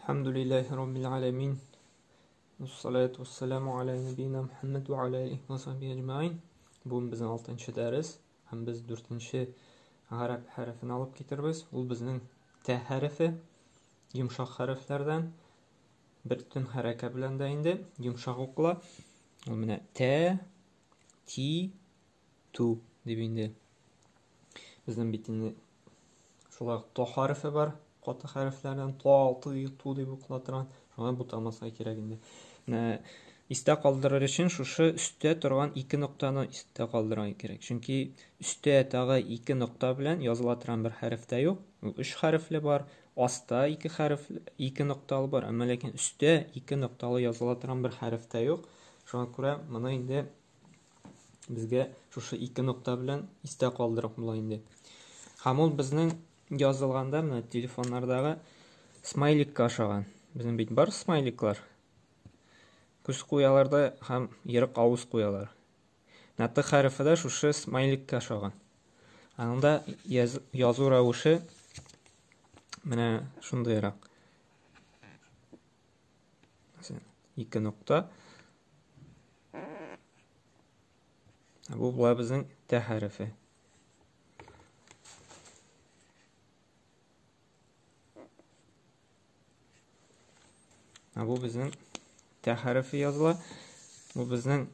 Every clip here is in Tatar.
Әлхәмдүлилләһи роббил галәмин. Вассалату вассаламу аля нәбиина Мухаммад ва аля алихи ва сахбихи әҗмәгыйн. Бүген безнең 6 дәрес һәм без 4 гарәп хәрефен алып китербез. Ул безнең тә хәрефе, йомшак хәрефләрдән бер төн хәрәкә белән дә инде йомшак укыла. Ул менә тә, ти, ту дип инде. Безнең бит инде шулай ук то хәрефе бар, каты хәрефләрдән то, ты, ту дип укыла торган. Шуңа бутамаска кирәк инде. Менә истә калдырыр өчен шушы өстә торган ике ноктаны истә калдырырга кирәк. Чөнки өстә тагы ике нокта белән языла торган бер хәреф тә юк. Ул өч хәрефле бар, аста ике хәреф, ике нокталы бар, әмма ләкин өстә ике нокталы языла торган бер хәреф тә юк. Шуңа күрә моны инде безгә шушы ике нокта белән истә калдырып була инде. Һәм ул безнең язылганда менә телефоннардагы смайликка ошаган. Безнең бит бар смайликлар. Күз куялар да һәм ерык авыз куялар. Менә Т хәрефе дә шушы смайликка ошаган. Аның да язу рәвеше менә шундыйрак. Ике нокта. Бу була безнең Т хәрефе. Ә бу безнең Т хәрефе языла. Бу безнең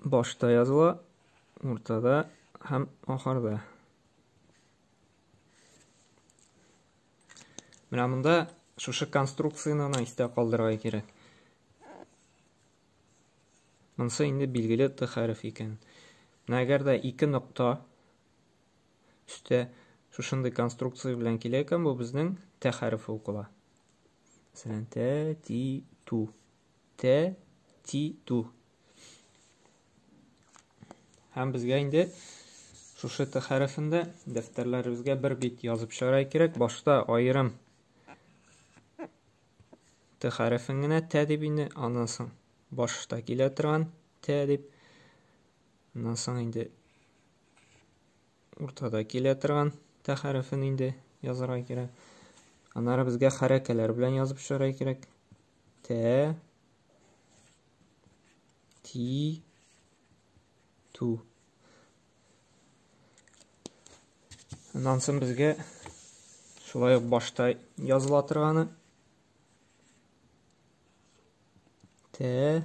башта языла, уртада һәм ахырда. Менә монда шушы конструкцияне гына истә калдырырга кирәк. Монысы инде билгеле Т хәреф икән. Менә әгәр дә ике нокта өстә шушындый конструкция белән килә икән, бу безнең Т хәрефе укыла. Мәсәлән, Т, Ти, Ту. Т, Ти, Ту. Һәм безгә инде шушы Т хәрефен дә дәфтәрләребезгә бер бит язып чыгарга кирәк. Башта аерым Т хәрефен генә Т дип инде, аннан соң башта килә торган Т дип, аннан соң инде уртада килә торган Т хәрефен инде язарга кирәк. Аннары безгә хәрәкәләр белән язып чыгарга кирәк. Т, Ти, Ту. Аннан соң безгә шулай ук башта языла торганы Т,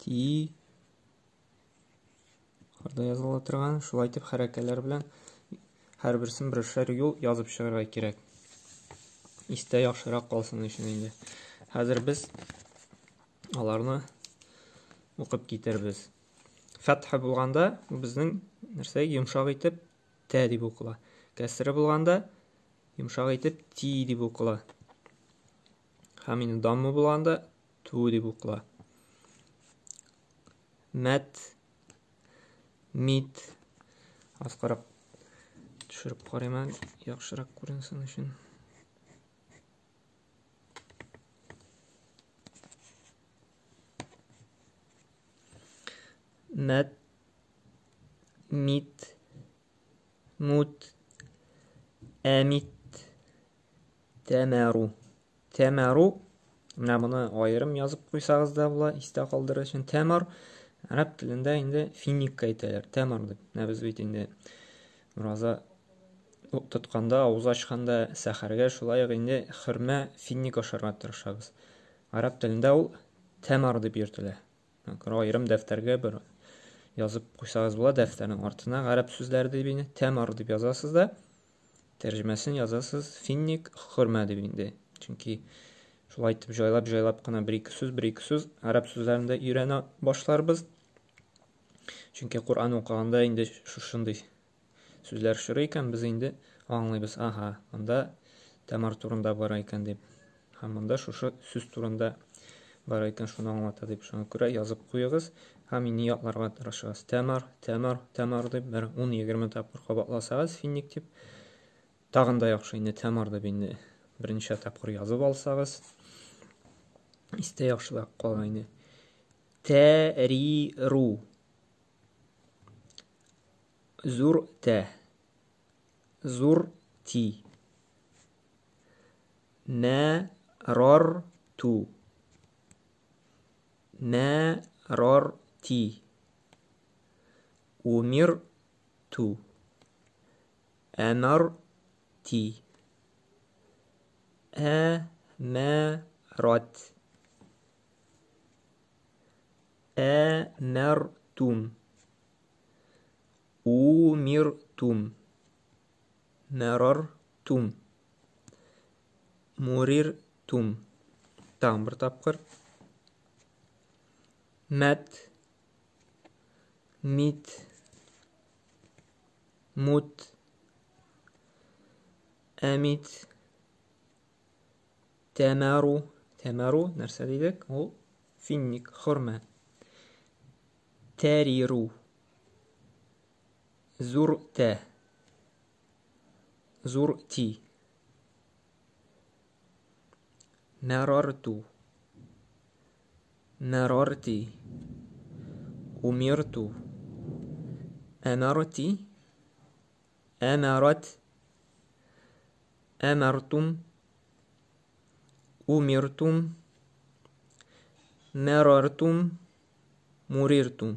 Ти, Ахырда языла торган, шулай итеп хәрәкәләр белән һәрберсен бершәр юл язып чыгарга кирәк. Истә яхшырак калсын өчен инде. Хәзер без аларны укып китербез. Фәтха булганда безнең нәрсә йомшак итеп тә дип укыла. Кәсре булганда йомшак итеп ти дип укыла. Һәм инде дамма булганда ту дип укыла. Мәт, мит. Аскарак төшереп карыйм әле, яхшырак күренсен өчен. Мәт, мит, мут, әмит, тәмәру. Тәмәру, менә моны аерым язып куйсагыз да була, истә калдырыр өчен. Тәмар, гарәп телендә инде финикка әйтәләр, тәмар дип. Менә без бит инде ураза тотканда, авыз ачканда, сәхәргә шулай ук инде хөрмә, финик ашарга тырышабыз. Гарәп телендә ул тәмар дип йөртелә. Аерым дәфтәргә бер язып куйсагыз була, дәфтәрнең артына гарәп сүзләре дип инде тәмар дип язасыз да, тәрҗемәсен язасыз финник хөрмә дип инде. Чөнки шулай итеп җайлап-җайлап кына бер-ике сүз, бер-ике сүз гарәп сүзләрен дә өйрәнә башларбыз. Чөнки Коръән укыганда инде шушындый сүзләр очрый икән, без инде аңлыйбыз, ага, монда тәмар турында бара икән дип. Һәм монда шушы сүз турында бара икән, шуны аңлата дип. Шуңа күрә язып куегыз һәм инде ятларга тырышыгыз. Тәмар, тәмар, тәмар дип бер 10-20 тапкыр кабатласагыз, финник дип, тагын да яхшы инде тәмар дип инде берничә тапкыр язып алсагыз, истә яхшырак кала инде. Тәриру. Зур тә. Зур ти. Мә рар ту. Мә рар ти. Умир ту. Әмар ти. Ә мә рат. Ә мәр тум. Умиртум. Мәрартум. Муриртум. Тагын бер тапкыр. Мәт. Мит. Мут. Әмит. Тәмәру. Тәмәру нәрсә дидек? Ул финник, хөрмә. Тәриру. Зур тә. Зур ти. Мәрарту. Мәрарти. Умирту. Әмәрти. Әмәрат. Әмәртум. Умиртум. Мәрартум. Муриртум.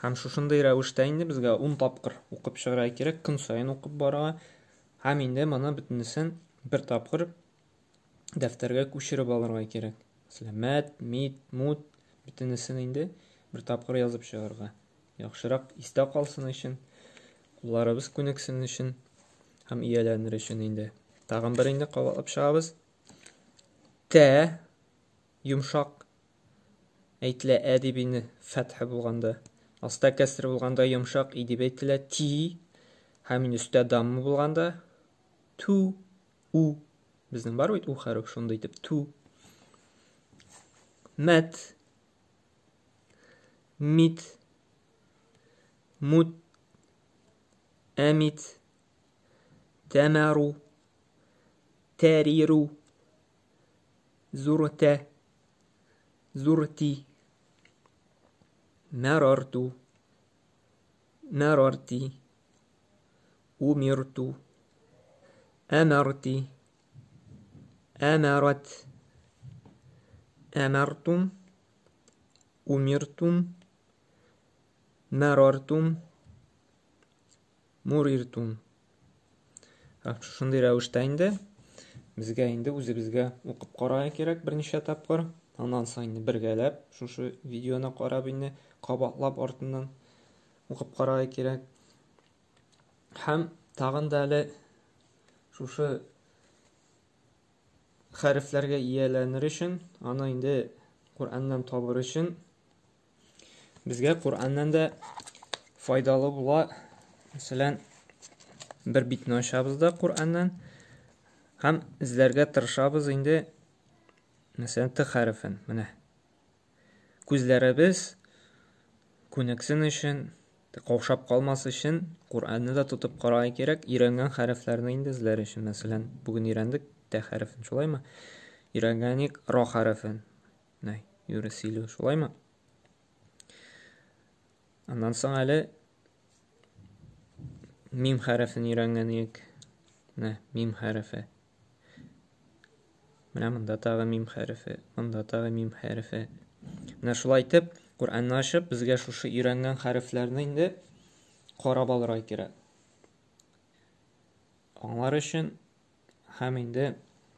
Һәм шушындый рәвештә инде безгә 10 тапкыр укып чыгарга кирәк, көн саен укып барырга. Һәм инде моны бөтенесен бер тапкыр дәфтәргә күчереп алырга кирәк. Мәсәлән, мәт, мит, мут бөтенесен инде бер тапкыр язып чыгарга. Яхшырак истә калсын өчен, кулларыбыз күнексен өчен һәм ияләнер өчен инде. Тагын бер инде кабатлап чыгабыз. Тә йомшак әйтелә ә дип инде фәтхә булганда. Аста кәср булганда йомшак и дип әйтелә ти. Һәм инде өстә дамма булганда ту, у. Безнең бар бит у хәреф шундый итеп ту. Мәт, мит, мут, әмит, тәмәру, тәриру, зуртә, зурти, мәрарту, мәрарти, умирту, әмәрти, әмәрат, әмәртум, умиртум, мәрартум, муриртум. Шушындый рәвештә инде безгә инде үзебезгә укып карарга кирәк берничә тапкыр. Аннан соң инде бергәләп шушы видеоны карап инде кабатлап артыннан укып карарга кирәк. Һәм тагын да әле шушы хәрефләргә ияләнер өчен, аны инде Коръәннән табыр өчен безгә Коръәннән дә файдалы була. Мәсәлән, бер битне ачабыз да Коръәннән һәм эзләргә тырышабыз инде, мәсәлән, Т хәрефен. Менә. Күзләребез күнексен өчен, каушап калмас өчен Коръәнне дә тотып карарга кирәк, өйрәнгән хәрефләрне инде эзләр өчен. Мәсәлән, бүген өйрәндек Т хәрефен, шулаймы? Өйрәнгән идек Ра хәрефен. Менә, юрсилю, шулаймы? Аннан соң әле мим хәрефен өйрәнгән идек. Менә мим хәрефе. Менә монда тагы мим хәрефе, монда тагы мим хәрефе. Менә шулай итеп, Коръәнне ачып, безгә шушы өйрәнгән хәрефләрне инде карап алырга кирәк. Аңлар өчен һәм инде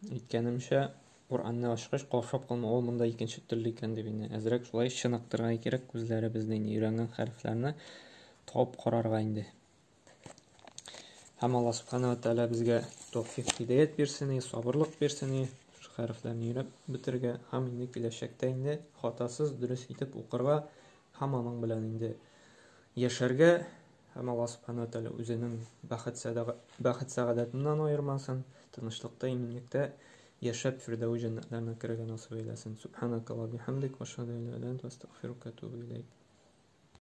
әйткәнемчә, Коръәнне ачкач каушап калма, ул монда икенче төрле икән дип инде әзрәк шулай чыныктырырга кирәк күзләребезне инде өйрәнгән хәрефләрне табып карарга инде. Һәм Алла Субхана ва Тәгалә безгә тәүфик, һидаят бирсен, сабырлык бирсен, шушы хәрефләрне өйрәнеп бетерергә һәм инде киләчәктә инде хатасыз дөрес итеп укырга һәм аның белән инде яшәргә һәм Алла Субхана ва Тәгалә үзенең бәхет сәгадәтеннән аермасын, тынычлыкта, иминлектә яшәп Фирдәүс җәннәтләренә керергә насыйп әйләсен. Субханакаллаһу бихамдик ва ашһаду ан ла илаһа илля анта астагфирука ва атубу иләйк.